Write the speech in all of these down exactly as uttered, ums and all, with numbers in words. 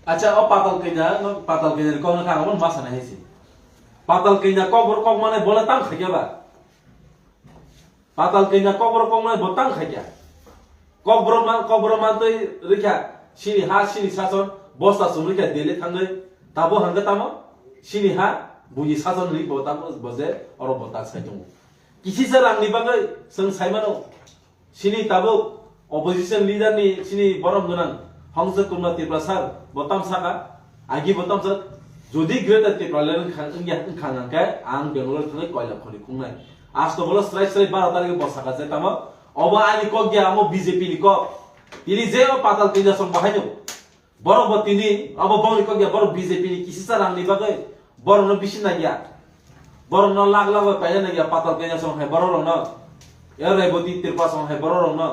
Acha, o patal kanya, no, patal kanya ni kok no kha, abo ma sana hesi. Patal kanya kok bor kok mane bola tam khaikya ba. Patal kanya kok bor kok mane bo tam khaikya. Kok bor man, kok bor man tei rikha, sini ha, sini sason, bosta sum rikha dele thangwi. Tabo hangga tamo, sini ha, buji sason ri bo tamo, boje, oro bo ta sai tongo. Kisi sa rang ni bagwi, seng sai mano. Sini tabuk opposition leader ni sini borom gwnang Hongsa Kumar Tripura sir bo tam saka, agi bo tam sak, jodi Greater Tipraland wngkha, wngya wngkha hwnkhe ang Bangalore thangwi koila khoni khungnai. Asto bolo srai srai baro tarikh bo saka je tamo, obo ani kok ya, amo B J P ni kok. Tini je o patal tinja song bahaino. Borok bo tini abo bongni kok ya, borok B J P ni kisisa rang ni bagwi borok no bisi nagya. Borok no lakh lakh bai paina nagya, patal kanya song hai borok rok no. Ya Reboti Tripura song hai borok rok no.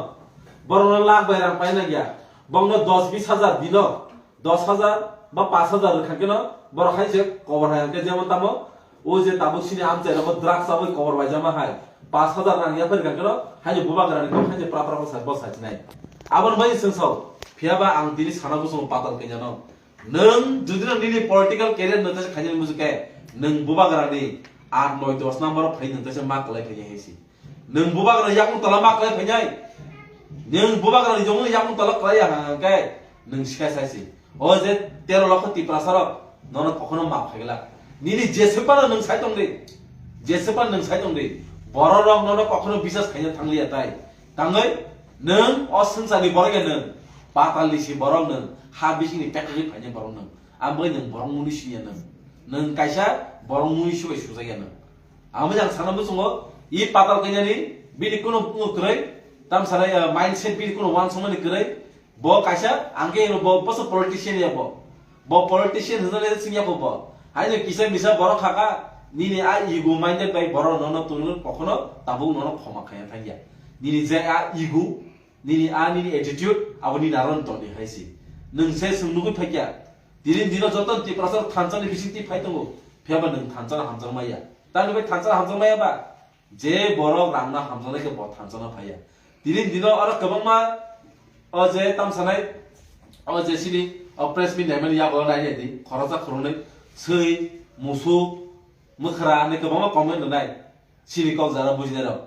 Borok no lakh bai rang paina nagya. Bong no dos bis hajar dino, dos hajar ba pas hajar rwkha khe no borok hai se kobor hai hwnkhe jemon tamo. O je tabuk sini amchai rogo drugs aboi kobor bai jama hai. Pas hajar rang yapharikha khe no, haini bubagrani kok haini pra pra bwsai bwsai chinai. Aboni bai chwng sao. Phiya ba ang tini sana bwsongo patal kanya no. Nwng jodi no nini political career no tesa khainani muchung khe, nwng bubagrani aat noi dos number o phai nwng tesa ma kwlai phai hai si. Nwng bubagrani yakung tola ma kwlai phai nai. Nwng bubagrani jongni yakung tola kwlai ya hang khe, nwng sikha sai si. O je tero lokho Tiprasa rok nono kokhono map khaigwlak. Nini jesepano nwng sai tongdi, jesepano nwng sai tongdi, borok rok nono kokhono bisas khaina thangliya tai. Tangwi nwng o swngcharni borok ya nwng, patalni si borok nwng, ha bisingni pekagwi phainai borok nwng. Ang bai nwng borok muni siya nwng. Nwng kaisa borok muni subai sujakya nwng. Ang bai ang sana muchungo, i patal kanyani bini kuno kwrwi, tam sanai, ah, mindset bini kuno wansukmani kwrwi, Bo kaisa, ang khe bo, bo se politician ya bo. Bo politician hwnjak le sing ya bo. Haino kisa misa borok kha kha, nini a ego minded bai borok nono tunu kokhono tabuk nono khoma khaya thang ya. Nini je a ego, nini a nini attitude, abo nini aron toni hai si. Nwng se swng nugwi phai kya. Tini dino joto Tiprasa thansa ni bising ti phai tongo. Phiya ba nwng thansa no hamjak maya. Tamni bai thansa no hamjak maya ba. Je borok rangno hamjaknai khe bo thansa no phaiya. Tini dino oro kwbangma o je tamsanai, o je sini o press meet naimani yago nainai di, khoroksa khoroknwi swi, musuk, mwkhra hinwi kwbangma comment rwnai sini kok jara bujinai rok.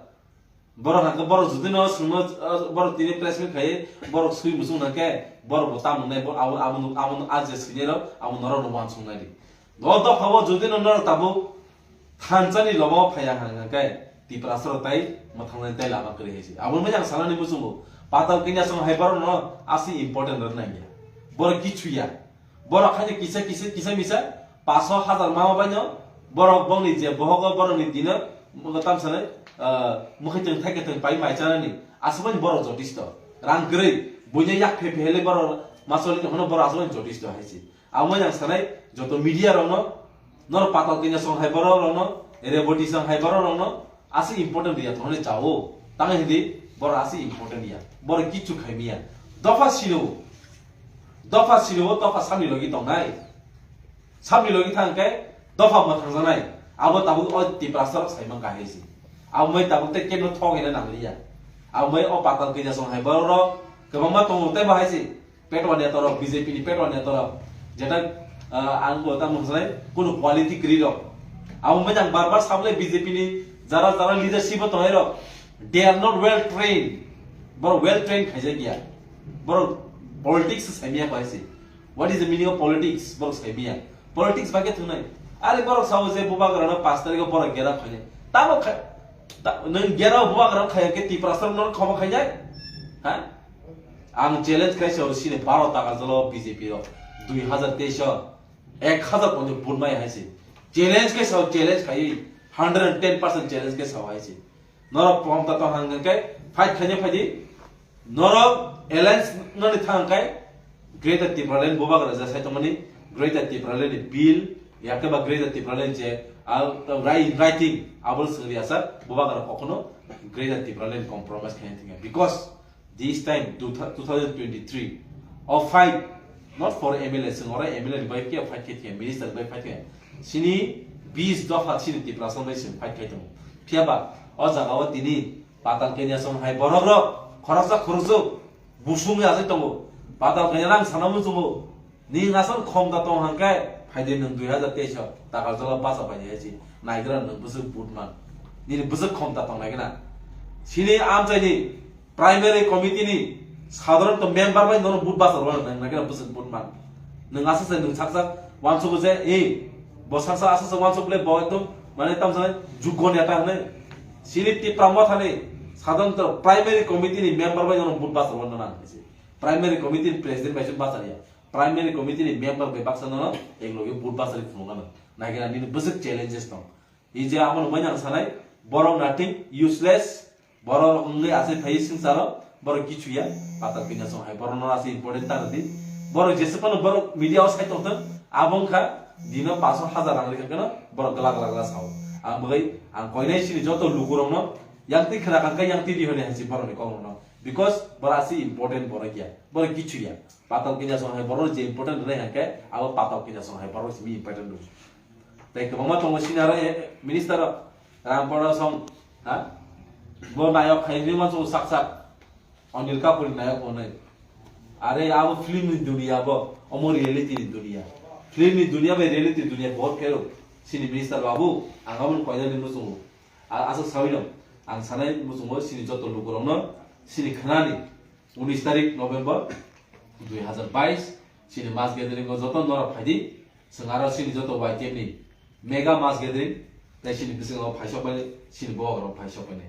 Borok hwnkhe borok jodi no swngno, borok tini press meet khai borok swi musuk hwnkhe borok bo tamo wngnai, bo abo, abo, abo, abo je swinai rok abo norok no uansuk nai di. O dopha o jodi no norok tabuk thansa ni lobo phaiya hwnkhe Tiprasa rok tai mwthangnai tai lama kwrwi hai se. Abo wngwi ang sanani muchungo patal kanya song hai borok no aswk important rwna nangya. Borok kichu ya. Borok haino kisa kisa kisa misa paso hajar mama baino borok bongni je bohogo borokni dino tamsani, ah, mwkhwtwng thaikhe thwng pai mai chanani aswk baino borok jotisto. Rang kwrwi buino yak phe phe hele borok masoli hono borok aswk baino jotisto hai se. Amo yang sanai joto media rokno, nor patal kanya song hai borok rokno, reboti song hai borok rokno, aswk important ya thongni chao. Tang hindi borok aswk important ya. Borok kichu khai miya. Dopha sino. Dopha sino, dopha samni logi tongnai. Samni logi thang khe dopha mwthangjaknai. Abo tabuk o Tiprasa rok saimang kahai si. Abo mai tabuk te kebno thok ina nangliya. Abo mai o patal kanya song hai borok rok kwbangma tongo tei bahai si. Petwa netarok, B J P ni petwa netarok, jeta, ah, ang bo tamo hwnai, kunu quality kwrwi rok. Abo mai ang bar bar sabole B J P ni jara jara leadership o tongnai rok, they are not well trained. Borok well trained khaijak ya. Borok politics se saimya pai se. What is the meaning of politics? Borok saimya. Politics bagwi thwngnai. Are borok sao je bubagra no pash tarikh o borok gera khainai. Tamo khai, ta, nwng gera bubagra khaiya khe Tiprasa no khoma khainai? Ha? Ang challenge khai se oro sini baro taka jolo B J P rok dui hazar teis o ek hazar ponjo vote mai hai se. Challenge khai sao, challenge khai hundred and ten percent challenge khai sao hai se. Norok pom ta tong hang kai fight khaina phaidi. Norok alliance nani thang kai Greater Tipraland bubagra ja sai tongmani Greater Tipraland ni bill yakhe ba Greater Tipraland je a, a, writing abol sengri asa bubagra kokhono Greater Tipraland compromise khaina thangya because This time, two thou-, two thousand twenty-three, o fight, not for M L A, chwng oro M L A ni bai khe fight khe thia, minister ni bai fight khe. Sini bis dopha sini Tiprasa bai chwng fight khai tongo. Phiya ba, o jaga o tini patal kanya song hai borok rok, khoroksa khoroksa, busung ya tongo. Patal kanya rang sana muchungo. Ni asal khomta tong hangkai, phaidi nwng dui hazar teis o Takarjala bacha bai hai si. Naigra nwng bwswk vote man. Nini bwswk khomta tong nai gana. Sini amchaini primary committee ni sadharon to member bai nono vote bacha rwna nang nai gana bwswk vote man. Nwng asa se nwng saksa wansuk je, eh, bo saksa asa se wansuk le bo ekdom mane tamsa juggo neta hwnwi. Sini Tipra Motha ni sadharon to primary committee ni member bai nono vote bacha rwna nang si. Primary committee ni president bai se bacha ya. Primary committee ni member bai baksa nono ek loge vote bachari phunukgano. Naikhe nini bwswk challenges tong. Hije amo nukmani ang sanai, borok nothing, useless, borok wngwi asai phaiwi swngcharo, borok kichu ya, patal kanya song hai, borok no asai important ta rwdi. Borok jesa phano borok media o sai tongthwng, abo wngkha dino paanch hajar rang rikha kheno, borok glak glak glak sao. Ang bagwi, ang koinai sini joto lukurokno, yang twi khna kangkha, yang twi di hwnwi hai si borokni kokrokno. Because borok asai important borok ya, borok kichu ya. Patal kanya song hai borok je important rwnai hwnkhe abo patal kanya song hai borok simi important rw. Tei kwbangma tongo senior minister rang pora song ha bo nayok hai ni manso sak sak Anil Kapoor ni nayok hwnwi. Are abo film ni dunia bo omo reality ni dunia. Film ni dunia bai reality dunia bahut phero. Sini minister babu ang abo koinani muchungo. Aswk sawi no ang sanai muchungo sini joto lukurokno sini khnani. Unis tarik November dui hazar bais, chini mass gathering o joto norok phaidi, chwng aro chini joto Y T F ni mega mass gathering, tei chini bisingo phaisok bai, chini bohok rok phaisok bai.